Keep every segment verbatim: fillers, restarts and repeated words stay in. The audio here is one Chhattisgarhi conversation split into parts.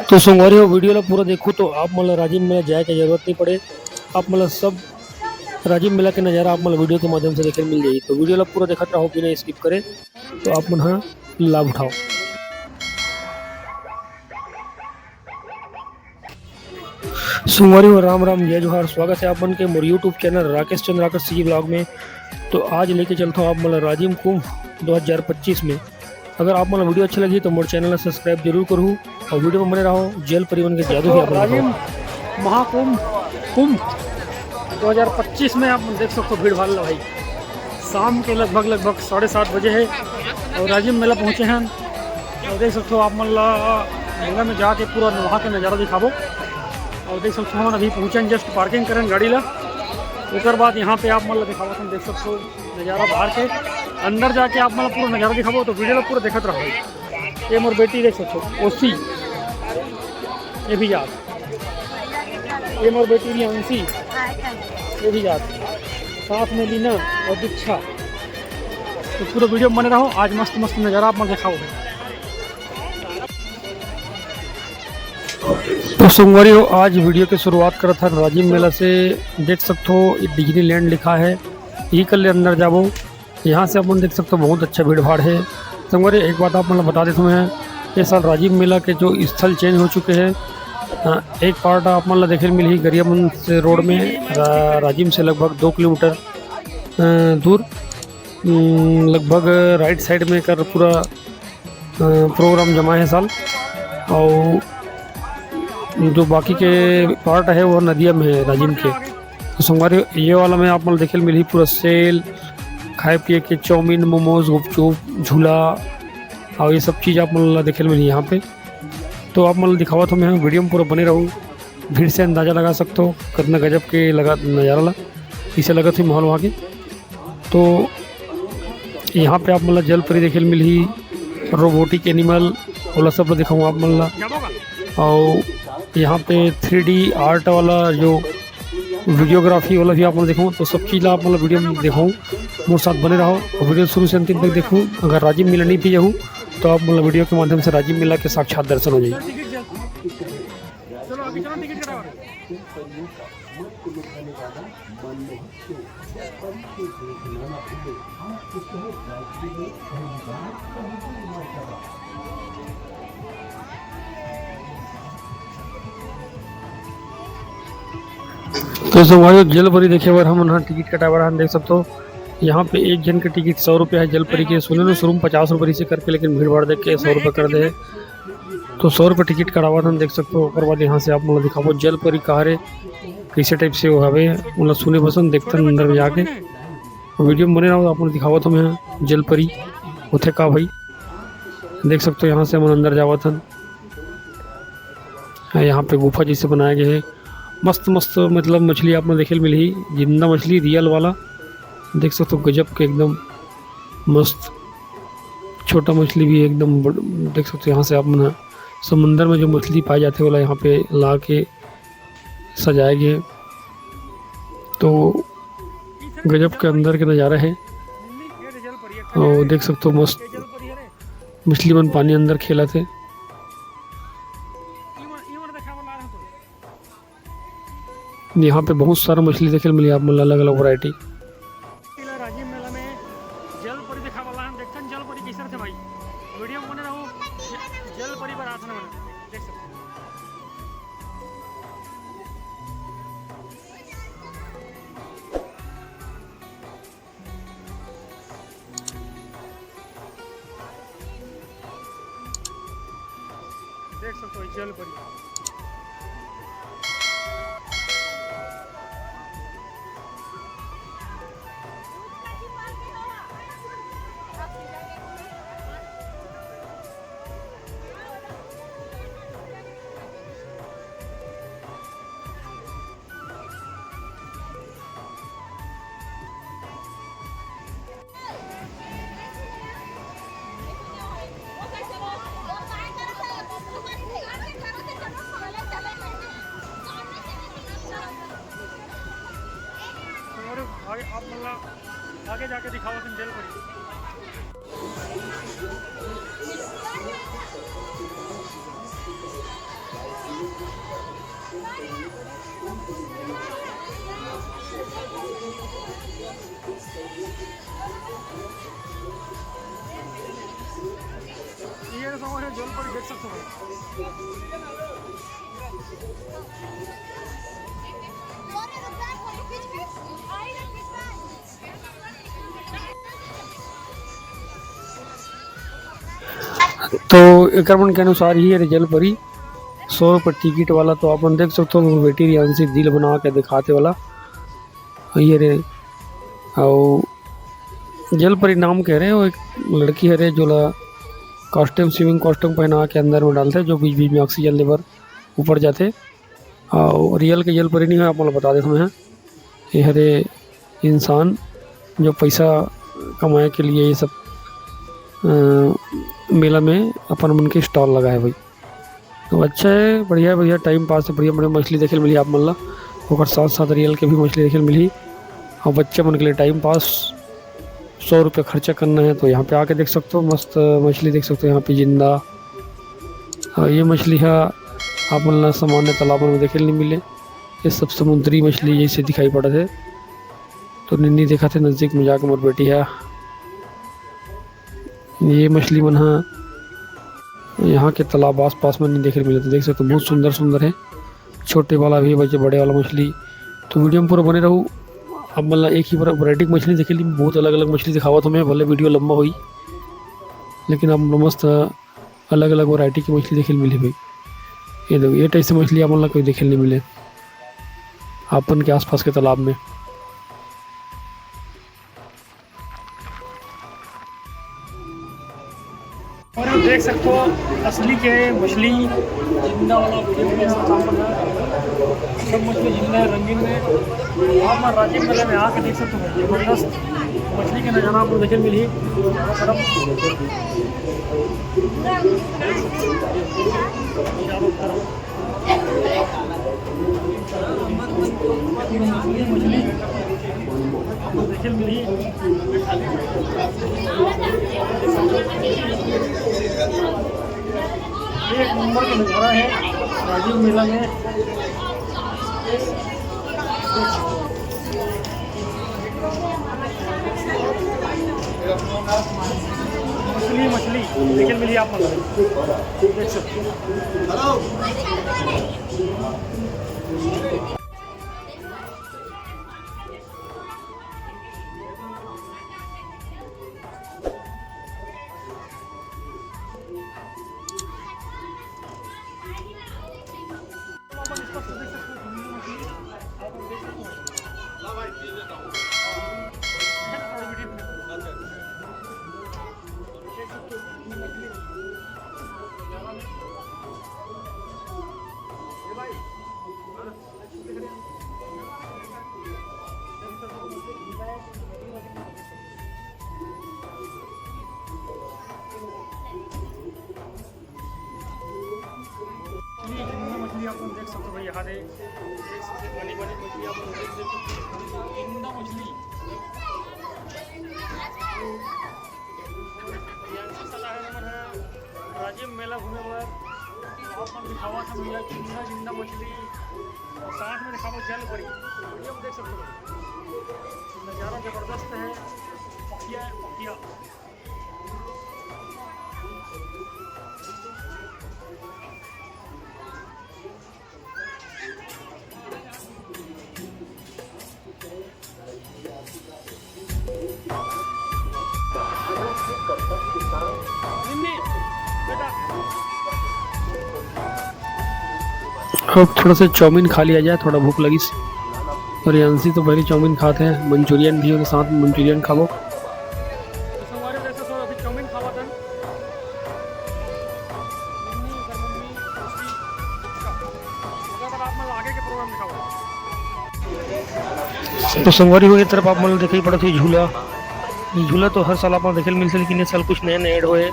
तो संगवारी हो, वीडियो ला पूरा देखो तो आप मन ला राजिम मेला जाए के जरूरत नहीं पड़े। आप मन ला सब राजिम मेला के नजारा आप मन ला वीडियो के माध्यम से देखे मिल जाही। तो वीडियो ला पूरा देखत रहो बिना स्किप करे, तो आप मन हा लाभ उठाओ। संगवारी हो, राम राम, जय जोहार। स्वागत है आप मन के मोर YouTube channel Rakesh Chandrakar CG blog में। तो आज लेके चलता हूँ आप मन ला राजिम कुंभ दो हज़ार पच्चीस में। अगर आप मन ला वीडियो अच्छा लगी तो मोर चैनल ला सब्सक्राइब जरूर करू और वीडियो में बने रहो। जल परिवन के जादू भी आप मन ला राजिम महाकुंभ, कुंभ दो हज़ार पच्चीस में आप मन देख सकते हो भीड़ भाड़ ला भाई। शाम के लगभग, लगभग साढ़े सात बजे है और राजिम मेला पहुँचे हैं। और देख सकते हो आप मन ला मेला में जाके पूरा वहाँ के नज़ारा दिखाबो। और देख सकते हो हमन अभी पहुँचे हैं, जस्ट पार्किंग करें गाड़ी ला, ओकर बाद यहाँ पे आप मन ला दिखाबो। तुम देख सकते हो नज़ारा बाहर के, अंदर जाके आप मन ला पूरा नज़ारा दिखाबो, तो वीडियो ला पूरा देखत रहो। ये मोर बेटी देख सकते हो, ओसी, ये भी जात, ये मोर बेटी रियांशी, ये भी जात, साथ में लीना और दीक्षा। तो पूरा वीडियो में बने रहो, आज मस्त मस्त नज़ारा आप मन दिखाओ। तो संगवारी हो, आज वीडियो की शुरुआत करत हन राजिम मेला से। देख सकते हो, ये डिज्नीलैंड लिखा है, यही कर ले अंदर जाबो। यहाँ से अपन देख सकते हो बहुत अच्छा भीड़ भाड़ है। संगवारी, एक बात आप मन ला बता देता हूँ मैं, ये साल राजिम मेला के जो स्थल चेंज हो चुके हैं। अ, एक पार्ट आप मन ला देखे मिलही गरियाबंद से रोड में, रा-, राजिम से लगभग दो किलोमीटर, अ, दूर, उम, लगभग राइट साइड में कर पूरा, अ, प्रोग्राम जमा है साल। और जो बाकी के पार्ट है वो नदिया में है राजिम के। तो संगवारी, ये वाला में आप मन देखे मिलही पूरा सेल, खाए पिए के चाउमीन, मोमोज, गुपचुप, झूला और ये सब चीज़ आप मन ला देखे मिलही यहाँ पे। तो आप मन ला दिखावत हूँ मैं, वीडियो में पूरा बने रहू, भीड़ से अंदाजा लगा सकते हो कितना गजब के लगा नज़ारा ला, इसे लगत हुई माहौल वहाँ के। तो यहाँ पे आप मन ला जल परी देखे मिलही, रोबोटिक एनिमल, ओला सब ला दिखाऊँ आप मन ला। और यहाँ पे थ्री डी आर्ट वाला जो वीडियोग्राफी वाला भी आप मन देखो, तो सब चीज़ ला आप मन ला वीडियो में देखो, मोर साथ बने रहो और वीडियो शुरू से अंतिम तक देखो। अगर राजिम मेला नहीं पी जाहू तो आप मन ला वीडियो के माध्यम से राजिम मेला के साक्षात दर्शन हो जाए। तो संगवारी, जल परी देखे बर हमन ह टिकट कटाए बर आन, देख सकथो। यहाँ पे एक जन के टिकट सौ रुपया है जल परी के। सुने लो शुरू में पचास रुपया से करके, लेकिन भीड़ भाड़ देख के सौ रुपया कर दे है। तो सौ रुपया टिकट कटावत हन, देख सकथो। ओकर बाद यहाँ से आप मन ला दिखाबो जल परी कहाँ रे, कैसे टाइप से वो हवे, ओला सुने बसन देखथन अंदर में जाके। वीडियो में बने रहो, आप मन दिखावत हूँ मैं जल परी होथे का भाई। देख सकथो यहाँ से हमन अंदर जावत हन। यहाँ पे गुफा जैसे बनाया गया है, मस्त मस्त मतलब मछली आप मन देखे ल मिलही, जिंदा मछली रियल वाला। देख सकथो गजब के एकदम मस्त, छोटा मछली भी एकदम बड़-, देख सकथो यहाँ से आप मन ह समुंदर में जो मछली पाए जाथे ओला यहाँ पे ला के सजाए गए। तो गजब के अंदर के नज़ारा है, और देख सकथो मस्त मछली मन पानी अंदर खेलत हे। यहाँ पे बहुत सारा मछली देखे ल मिली आप मन ला, अलग-अलग वैरायटी। राजिम मेला में जल परी दिखावत हन, देखथन जल परी कैसे रथे भाई। वीडियो में बने रहो, जल परी बर आथन हमन, देख सकथो। देख सकथो, जल परी। और आगे, आप मतलब आगे जाके दिखाओ तुम जल परी। हमारे जल पर देख सकते हो। तो एकर मन के अनुसार ही ये जल परी सौ रुपये टिकट वाला, तो आप मन देख सकते हो, वो बेटी रियांशी दिल बना के दिखाते वाला ये रे। अउ जल परी नाम के हरे, वो एक लड़की हरे, जोला कॉस्ट्यूम, स्विमिंग कॉस्ट्यूम पहना के अंदर में डालथे, जो बीच बीच में ऑक्सीजन लेबर ऊपर जाथे। अउ रियल के जल परी नहीं है, आप मन ल बता देथों मैं, ये हरे इंसान जो पैसा कमाए के लिए ये सब, अ, मेला में अपन मन के स्टॉल लगाए भाई। तो अच्छा है, बढ़िया, बढ़िया टाइम पास है, बढ़िया, बढ़िया मछली देखे ल मिली आप मन ला। ओकर साथ साथ रियल के भी मछली देखे ल मिली। और बच्चे मन के लिए टाइम पास, सौ रुपये खर्चा करना है तो यहाँ पे आके देख सकते हो, मस्त मछली देख सकते हो यहाँ पे जिंदा। और ये मछली है आप मन ला सामान्य तालाबन में देखे ल नहीं मिले, ये सब समुद्री मछली जैसे दिखाई पड़त है। तो निन्नी देखत हे नजदीक में जाके मोर बेटी ह। ये मछली मन ह यहाँ के तालाब आसपास में नहीं देखे ल मिले, तो देख सकते हो बहुत सुंदर सुंदर है। छोटे वाला भी बचे, बड़े वाला मछली। तो वीडियो में पूरा बने रहू। आप मन ला एक ही वैरायटी के मछली देखे ल, बहुत अलग अलग मछली दिखावत हूँ मैं, भले वीडियो लंबा होई लेकिन आप मन मस्त अलग अलग वैरायटी की मछली देखे ल मिली भाई। ये देखो, ये टाइप से मछली आप मन ला कोई देखे ल नहीं मिले अपन के आसपास के तालाब में। और ये देख सकते हो असली के मछली जिंदा वाला, सब मछली जिंदा है, रंगीन में। आप मन राजिम मेला में आके देख सकते हो, जबरदस्त मछली के नजारा आपको देखे ल मिली। चारों तरफ मछली देखे ल मिली। एक नंबर का नजारा है राजिम मेला में। मछली, मछली देखे ल मिली आप मन देख सकते हो। ये जिंदा मछली आप मन देख सकते हो भाई, यहाँ दे देख सकते हो, बनी बनी मछली आप मन देख सकते हो, जिंदा मछली। प्रियंका सलाह है हमर राजिम मेला घूमे बर, आप मन दिखावा था भैया जिंदा जिंदा मछली, और साथ में दिखावा जल परी, वीडियो में देख सकते हो, नज़ारा जबरदस्त है, पकिया है पकिया। अब थोड़ा सा चाउमीन खा लिया जाए, थोड़ा भूख लगिस। और रियांशी तो पहले चाउमीन खात हे, मंचूरियन भी ओकर साथ में मंचूरियन खाबो। तो संगवारी, जैसे सो अभी चाउमीन खावत हन। मम्मी, अगर मम्मी, मौसी, ओकर बाद आप मन आगे के प्रोग्राम दिखाओ। तो संगवारी हो, ये तरफ आप मन ल दिखाई पड़त हे झूला। ये झूला तो हर साल आप मन देखे ल मिलथे, लेकिन ये साल कुछ नया नया ऐड होए।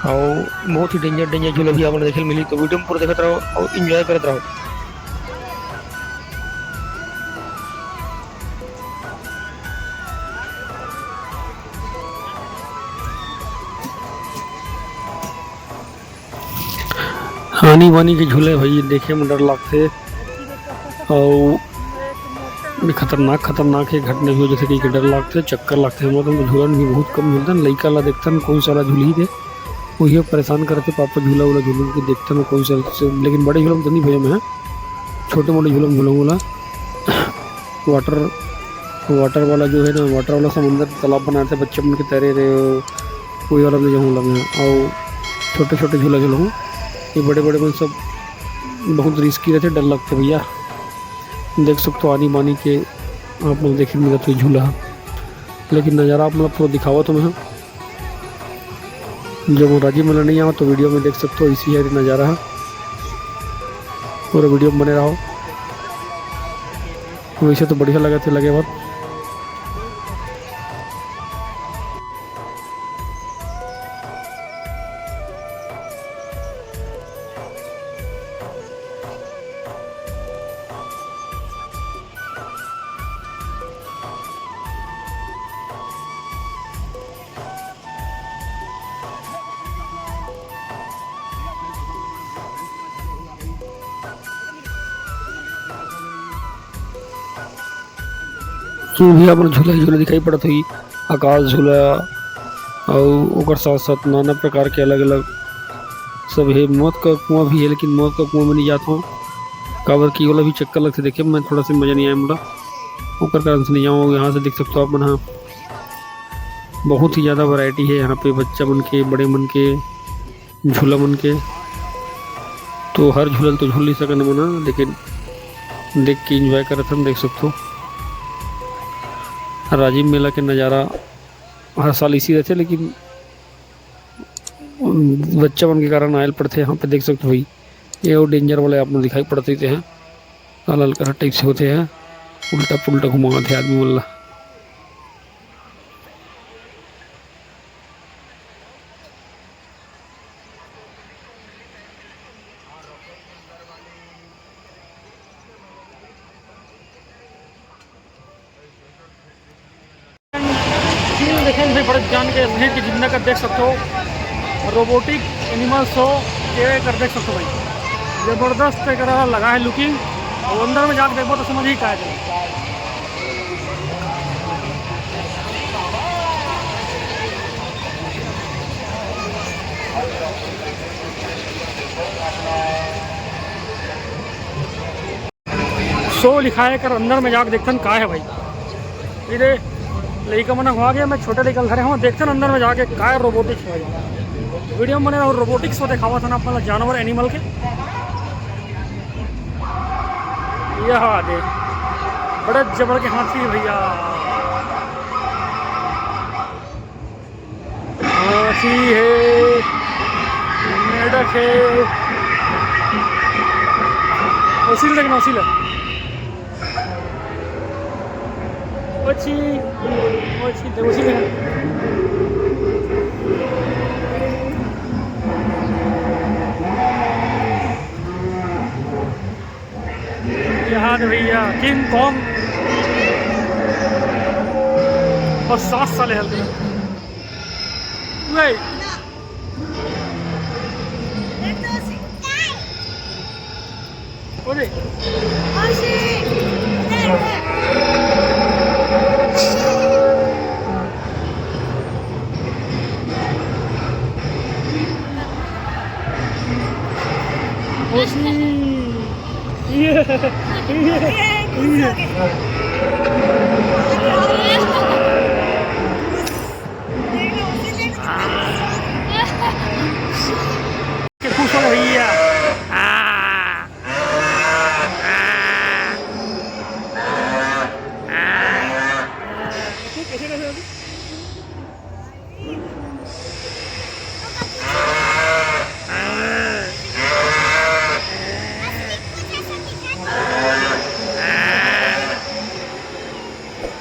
और बहुत ही डेंजर डेंजर झूला भी आप मन ल देखे ल मिली। तो वीडियो में पूरा देखत रहो और एंजॉय करत रहो। आनी बानी के झूले भाई, देखे में डर लागथे अउ खतरनाक खतरनाक हे, घटना भी हो जथे कहिके डर लागथे, चक्कर लागथे। हमर तो झूलन भी बहुत कम झूलथन, लइका ला देखथन कोन साला झूलही दे। वही परेशान करथे, "पापा झूला वूला झूलूं कि देखते मैं कौन से, से।" लेकिन बड़े झूला में तो नहीं भैया मैं, छोटे मोटे झूला में झूलूंगा। वाटर, वाटर वाला जो है ना, वाटर वाला समंदर, तालाब बनाते बच्चे मन के तैरे रहे, वही वाला में जाऊँगा मैं। और छोटे छोटे झूला झूलूंगा, ये बड़े बड़े मन सब बहुत रिस्की रहते, डर लगते भैया। देख सकते हो आनी बानी के आप लोग देखे मिलत हुई झूला, लेकिन नज़ारा आप लोग पूरा दिखावा तो मैं। जो राजीव मेला नहीं आवा तो वीडियो में देख सकते हो, इसी है नज़ारा है। पूरा वीडियो में बने रहो। वैसे तो बढ़िया लगा थे, लगे बात। तो भी अपन झूला ही झूला दिखाई पड़त होही, आकाश झूला, अउ ओकर साथ साथ नाना प्रकार के अलग अलग सब हे। मौत का कुआं भी है, लेकिन मौत का कुआं में नहीं जाता हूँ, काबर कि ओला भी चक्कर लगते देखे मैं, थोड़ा सा मजा नहीं आया मोला, ओकर कारण से नहीं जाऊँ। यहाँ से देख सकते हो आप मन, हाँ, बहुत ही ज़्यादा वैरायटी है यहाँ पे, बच्चा मन के, बड़े मन के, झूला मन के। तो हर झूला ल तो झूल नहीं सकन मना, लेकिन देख के एंजॉय करत हन। देख सकथो, राजिम मेला के नज़ारा हर साल इसी रहथे, लेकिन बच्चा मन के कारण आयल पड़थे। यहाँ पे देख सकथो भाई, ये वो डेंजर वाले आप मन दिखाई पड़त रहिथे हैं, लाल लाल कलर टाइप से होथे हैं, उल्टा पुल्टा घुमावत हे आदमी मन ला। सीन देखे भाई, बड़े जान के भीड़ के जिंदा कर देख सकते हो, रोबोटिक एनिमल शो के कर देख सकते हो भाई, जबरदस्त एकरा लगा है लुकिंग। और अंदर में जाके देखो तो समझ ही का है। शो लिखा है, कर अंदर में जाके देखथन का है भाई। ये दे, लइका मन हुआ गया, मैं छोटे लइका ल धरे हूँ, देखथन अंदर में जाके का है रोबोटिक्स भाई। वीडियो में बने रहो, रोबोटिक्स शो दिखावा था ना अपना जानवर एनिमल के। यह दे, बड़े जबर के हाथी है भैया। हाथी है, मेढक है, उसी देखना, उसी ले। ओछी, ओछी, ओछी देखना। यहाँ दे भैया, किंग कॉन्ग। बस सात साल है हल्के। वही। अरे। खुश हो भैया।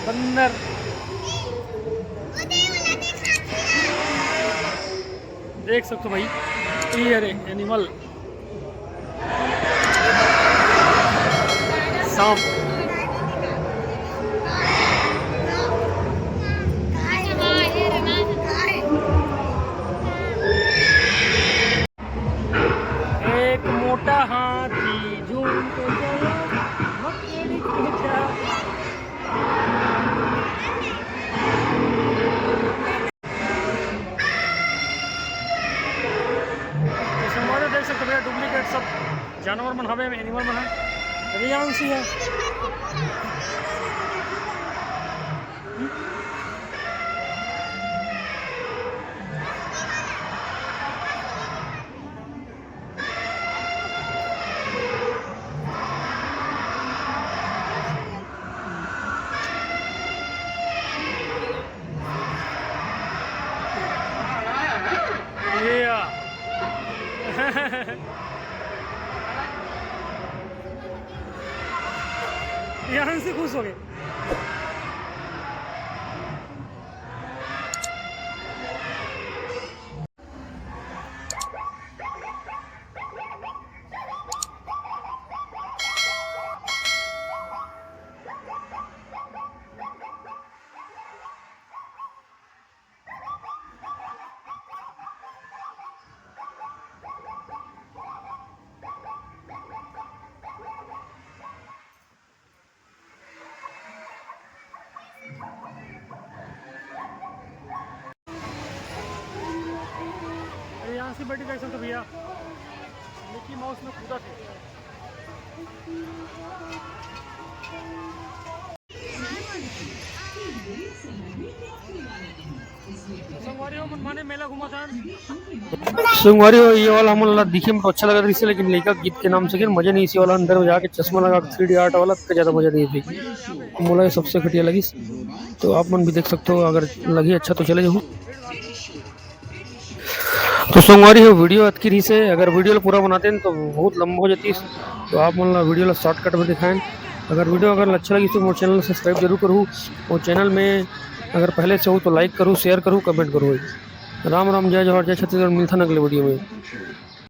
बंदर। देख सकते हो भाई, ये अरे एनिमल। सांप। एक मोटा हाथी झूम के चला, मकड़ी के जा। तो भैया, डुप्लीकेट सब जानवर मन हवे, एनिमल मन है। रियांशी है। रियांशी खुश हो गए। अरे, यहाँ से बैठ गए सब तो भैया, मिकी माउस में कूदा थे। संगवारी हो, मनमाने मेला घूमा था। संगवारी हो, ये वाला हमन ला दिखे में तो अच्छा लगत रहिसे, लेकिन लइका गीत के नाम से के मजा नहीं। इसी वाला अंदर में जाके चश्मा लगा के थ्री डी आर्ट वाला, तो ज्यादा मजा नहीं आती। मोला ये सबसे घटिया लगिस। तो आप मन भी देख सकते हो, अगर लगी अच्छा तो चले जाहू। तो संगवारी हो, वीडियो अतकी रहिसे, अगर वीडियो ला पूरा बनाते हैं तो बहुत लंबा हो जाती, तो आप मन ला वीडियो ला शॉर्टकट में दिखाएं। अगर वीडियो अगर अच्छा लगी तो मोर चैनल सब्सक्राइब जरूर करूँ, और चैनल में अगर पहले से हो तो लाइक करूँ, शेयर करूँ, कमेंट करूँ। राम राम, जय जोहार, जय छत्तीसगढ़। मिलथन अगले वीडियो में।